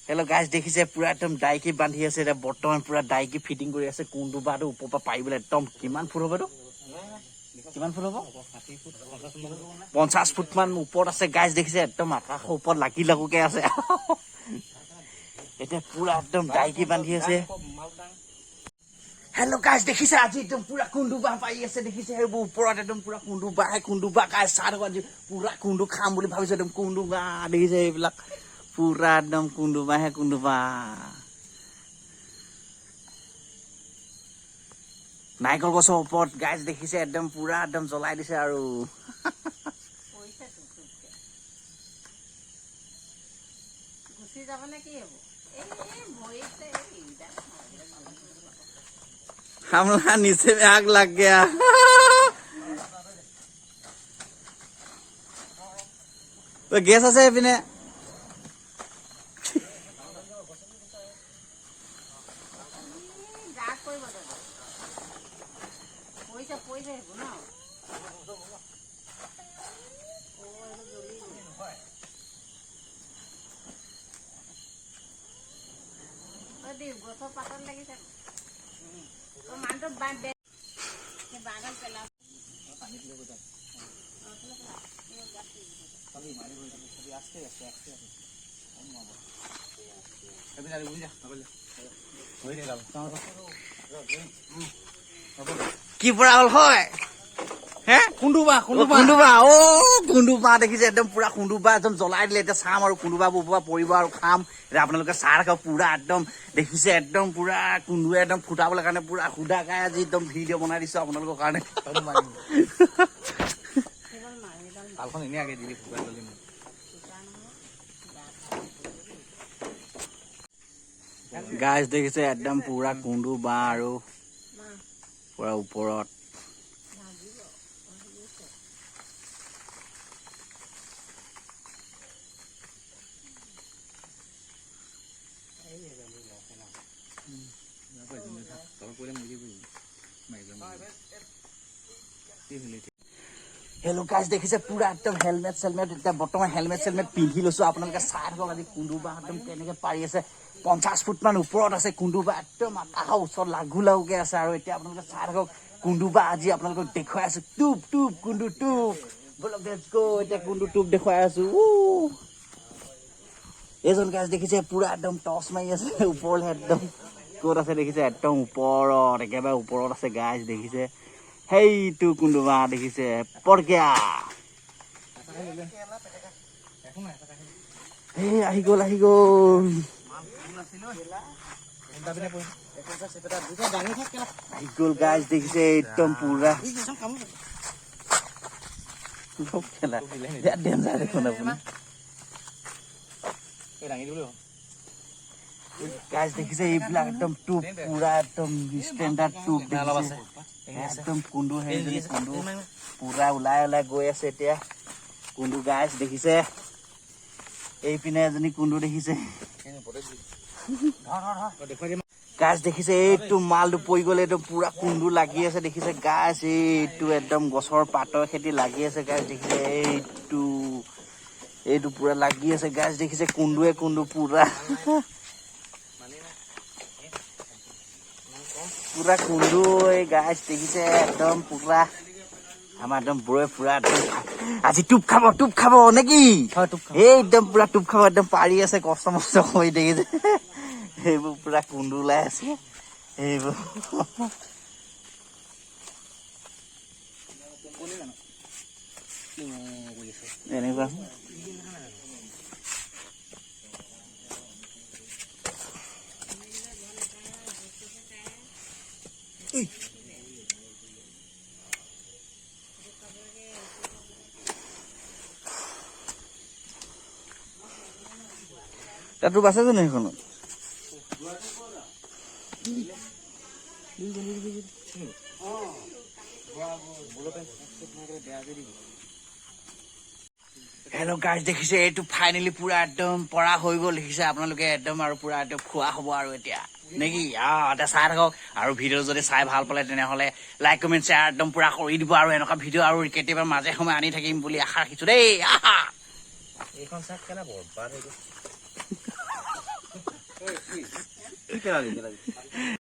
Hello' guys, দেখিছে পুৰা একদম ডাইকি বান্ধি আছে। এতিয়া বৰ্তমান পুৰা ডাইকি ফিটিং কৰি আছে। কোনটো বাঁহটো ওপৰৰ পৰা পাৰিবলৈ একদম কিমান ফুট হ'ব এইটো? কিমান ফুট হ'ব? 50 ফুট মান ওপৰত আছে গাইজ। দেখিছে, একদম আকাশৰ ওপৰত লাগি লাগুকে আছে। এতিয়া পুৰা একদম ডাইকি বান্ধি আছে। হেল্ল' গাইজ, দেখিছে, আজি একদম পুৰা কুন্দু বাঁহ পাৰি আছে। দেখিছে, সেইবোৰ ওপৰত একদম পুৰা কুন্দু বাঁহ, কুন্দু বাঁহ। গাইজ, চাই থাকক, আজি পুৰা কুন্দু খাম বুলি ভাবিছো। একদম কুন্দু বাঁহ দেখিছে, এইবিলাক পুৰা একদম কুন্দু বাঁহে কুন্দু বাঁহ। নাৰিকল গছৰ ওপৰত গাইজ, দেখিছে, একদম পুৰা একদম জ্বলাই দিছে আৰু। পৰিছে টুপ টুপকে। গুচি যাব নে কি হ'ব? এই ভৰিতে এইকেইটা। हमला नीचे में आग लग गया। তো গেছ আছে এইপিনে। গাত পৰিব দাদা। পৰিছে, পৰিছে সেইবোৰ ন। অ, এইবোৰ জ্বলি গ'ল। অ, দীপ, গছৰ পাতত লাগিছে। অ, মানুহটো সেই বাঁহডাল পেলা। অ, পেলা, পেলা। এই গাত পৰিব। কি পৰা হ'ল হয় হে? কুন্দু বাঁহ। কুন্দু বাঁহ। অ, কুন্দু বাঁহ দেখিছে, একদম পুৰা কুন্দু বাঁহ একদম জ্বলাই দিলে। এতিয়া চাম আৰু কুন্দু বাঁহ পৰা পৰিব আৰু খাম। এতিয়া আপোনালোকে চাই থাকক। পুৰা একদম দেখিছে, একদম পুৰা কুন্দুৱে একদম ফুটাবলৈ কাৰণে পুৰা সুধা খাই আজি একদম ভিডিঅ' বনাই দিছো আপোনালোকৰ কাৰণে। সেইডাল মাৰ, সেইডাল। তালখন এনেই আগে দিবি, শুকাই গ'লি মোক। চোকা নহয়। গাইজ, দেখিছে, একদম পুৰা কুন্দু বাঁহ আৰু পুৰা ওপৰত। ভাজিব। অ, তলত পৰিলে মৰি যাবি, মাৰি যাম। হেল্ল' গাইজ, দেখিছে, পুৰা একদম হেলমেট চেলমেট, এতিয়া বৰ্তমান হেলমেট চেলমেট পিন্ধি লৈছো। আপোনালোকে চাই থাকক, আজি কুন্দু বাঁহ একদম কেনেকে পাৰি আছে। 50 ফুট মান ওপৰত আছে কুন্দু বাঁহ, একদম আকাশৰ ওচৰত লাগু লাগুকে আছে। আৰু এতিয়া আপোনালোকে চাই থাকক, কুন্দু বাঁহ আজি আপোনালোকক দেখুৱাই আছো। টোপ টোপ কুন্দু টোপ, ব'লক, let's go। এতিয়া কুন্দু টোপ দেখুৱাই আছো। উ! এইজন গাইজ, দেখিছে, পুৰা একদম টৰ্চ মাৰি আছে ওপৰলৈ। একদম ক'ত আছে দেখিছে, একদম ওপৰত, একেবাৰে ওপৰত আছে। গাইজ, দেখিছে, সেইটো কুন্দু বাঁহ দেখিছে, পৰকিয়া। এই আহি গ'ল, আহি গ'ল, আহি গ'ল। গাইজ, দেখিছে, একদম পুৰা খেলা ডেঞ্জাৰ দেখোন আপুনি। দাঙি দিবলৈ হ'ল। গাইজ, দেখিছে, এইবিলাক একদম টোপ, পুৰা একদম ষ্টেণ্ডাৰ্ড টোপ দেখিছে। একদম কুন্দু, হেৰি কুন্দু পুৰা ওলাই ওলাই গৈ আছে এতিয়া কুন্দু। গাইজ, দেখিছে, এইপিনে এজনী কুন্দু দেখিছে। দেখুৱাই দিম। গাইজ, দেখিছে, এইটো মালটো পৰি গ'লে একদম পুৰা কুন্দু লাগি আছে। দেখিছে গাইজ, এইটো একদম গছৰ পাতৰ খেতি লাগি আছে। গাইজ, দেখিছে, এইটো এইটো পুৰা লাগি আছে। গাইজ, দেখিছে, কুন্দুৱে কুন্দু, পুৰা পুৰা কুন্দু। এই গাইজ, দেখিছে, একদম পুৰা আমাৰ একদম বৌৱে পুৰা একদম আজি টোপ খাব, টোপ খাব নেকি? এই একদম পুৰা টোপ খাব, একদম পাৰি আছে কষ্ট মষ্ট কৰি। দেখিছে, সেইবোৰ পুৰা কুন্দু ওলাই আছে সেইবোৰ। এনেকুৱা। তাত টোপ আছে জানো সেইখনত? হেল্ল' গাইজ, দেখিছে, এইটো ফাইনেলি পুৰা একদম পৰা হৈ গ'ল। দেখিছে আপোনালোকে, একদম আৰু পুৰা একদম খোৱা হ'ব আৰু এতিয়া। নেকি? এতিয়া চাই থাকক আৰু ভিডিঅ' যদি চাই ভাল পালে, তেনেহ'লে লাইক, কমেণ্ট, শ্বেয়াৰ একদম পূৰা কৰি দিব। আৰু এনেকুৱা ভিডিঅ' আৰু কেতিয়াবা মাজে সময়ে আনি থাকিম বুলি আশা ৰাখিছোঁ দেই। আহা। এইখন চাক কেলা বৰবাদ হৈ গৈছে। কি পেলালি পেলালি?